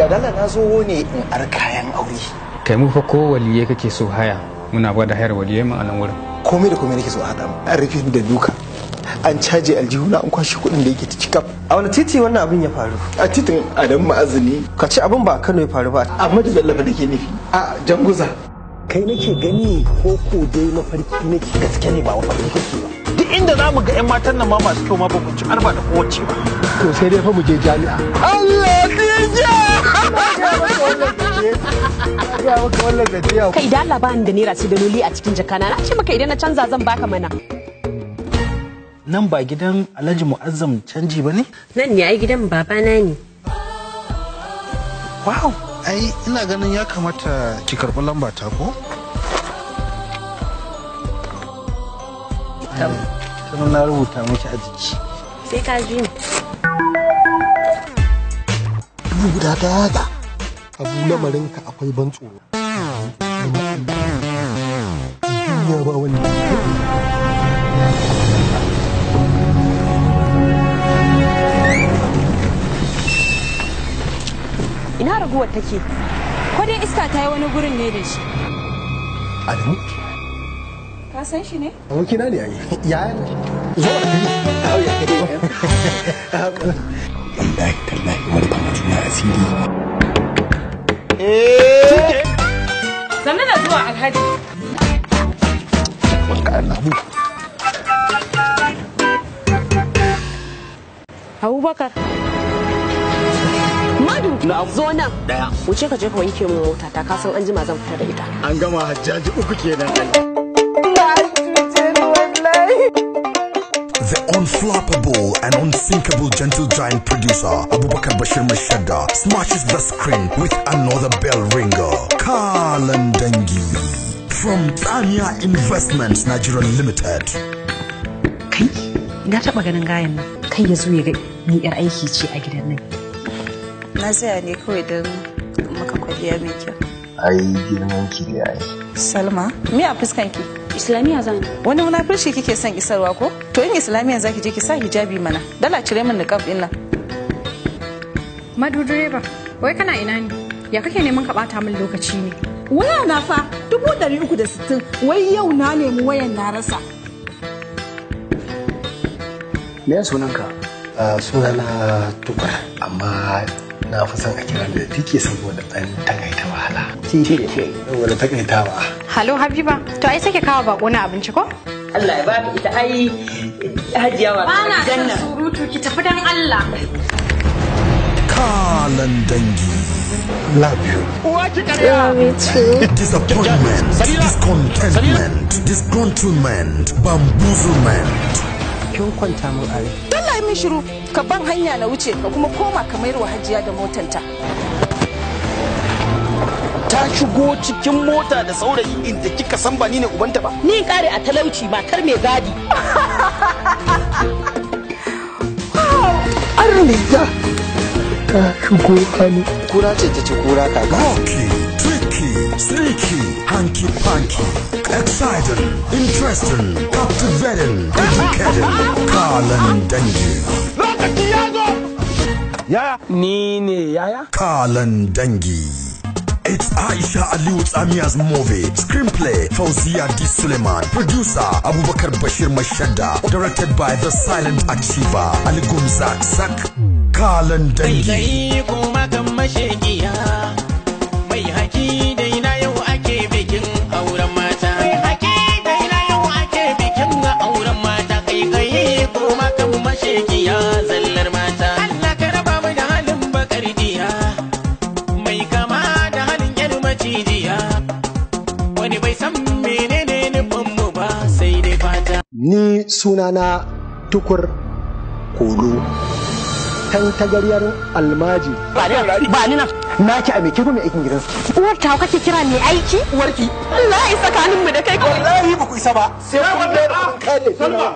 Godiya dala na zo ne in ar kayan aure. Kai mu fa ko waliye kake so haya, muna ba da hayar waliye mu a nan wurin. Komai da komai nake so a haɗa mu. An rufe ni da duka. An caje aljihuna an kwashe kuɗin da yake ta cikaf. A wani titi wannan abin ya faru? A titin Adam Ma'azini. Ka ce abin ba a Kano ya faru ba. Ahmadu Bello fa nake nufi. A Janguza. Kai nake gani ko ko dai mafarki nake? Gaske ne ba mafarki kake ba. Duk inda za mu ga 'yan matan nan ma masu kyau ma ba mu ci arba da kowace ba. To sai dai fa mu je jami'a. Allah ya. Kai da Allah ba ni da naira sai daloli a cikin jakana. Na ce maka idan na canza zan baka mana. Nan ba gidan Alhaji Mu'azzam canji ba ne? Nan ne ai gidan babana ne. Wow, ai ina ganin ya kamata ki karɓi lamba ta ko? Tunan na rubuta miki a jiki. Sai ka ji ni. Guda ta yaga. Abu lamarinka akwai ban tsoro. Duniya ba wani. Ina raguwar take? Ko dai iska ta yi wani gurin ne da shi. Adamu? Ka san shi ne? Abokina ne ai. Yaya ne? Zo a Wallahi tallahi wani juna asiri. Sannu da zuwa Alhaji. Abubakar. Madu, zo nan. Daya. Wuce ka je ka wanke min mota ta, ka san an jima zan fita da ita. An gama Hajjaji uku kenan. The unflappable and unsinkable gentle giant producer Abubakar Bashir Maishadda smashes the screen with another bell ringer, Kalan Dangi, from Tsamiya Investments Nigeria Limited. Kai, na taba ganin gayan nan. Kai ya zo ya ga ni yar aiki ce a gidan nan. Na tsaya ne kawai don maka kwalliya mai kyau. Ai girman ki ne ai. Salma, me a fuskan ki? Islamiyya zan. Wani munafurci kike son isarwa ko? To in Islamiyya zaki je ki sa hijabi mana. Dala cire min niqab din nan. Madu direba, wai kana ina ne? Ya kake neman ka bata min lokaci ne? Waya na fa 360,000 wai yau na nemi wayan na rasa. Me ya sunanka? Sunana Tukur, amma na fi son a kira da tike saboda ɗan takaita wahala. Tike saboda takaitawa. Halo Habiba, to ai sake kawo bako na abinci ko? Allah ya baka ita ai hajiya wa Ba na son surutu ki tafi dan Allah. Kalan Dangi. Love you. Disappointment, discontentment, disgruntlement, bamboozlement. Kin kwanta min a rai. Dalla min shiru, ka ban hanya na wuce ka kuma koma ka mayar wa hajiya da motanta. Ta shigo cikin mota da saurayi inda kika san ba ni ne ubanta ba. Ni kare a talauci matar mai gadi. Arniya. Ta shigo hannu. Kura ce ta ci kura kaka. Rocky, tricky, sneaky, hanky panky, exciting, interesting, captivating, educating, Kalan Dangi. Lokaci ya zo! Yaya? Ni ne yaya? Kalan Dangi. It's Aisha Aliyu Tsamiya's movie. Screenplay Fauzia D. Suleiman. Producer Abubakar Bashir Maishadda. Directed by the silent achiever Ali Gumzak Sak. Kalan Dangi. Kuma kan mashekiya mai haki dai na yau ake bikin auren mata. Mai haki dai na yau ake bikin auren mata. Kai kai kuma kan mashekiya zallar mata. Allah ka raba mu da halin bakar diya. Mai kama da halin yar macijiya. Wani bai san menene nufin mu ba sai dai fata. Ni sunana Tukur Kolo. Tantagaryar almaji. Ba ni nan. Na ki a me ke mai aikin gidansu. Uwar ta kake kira mai aiki? Uwarki. Allah ya tsakanin mu da kai. Wallahi ba ku isa ba. Sai kun da kun kale. Salma.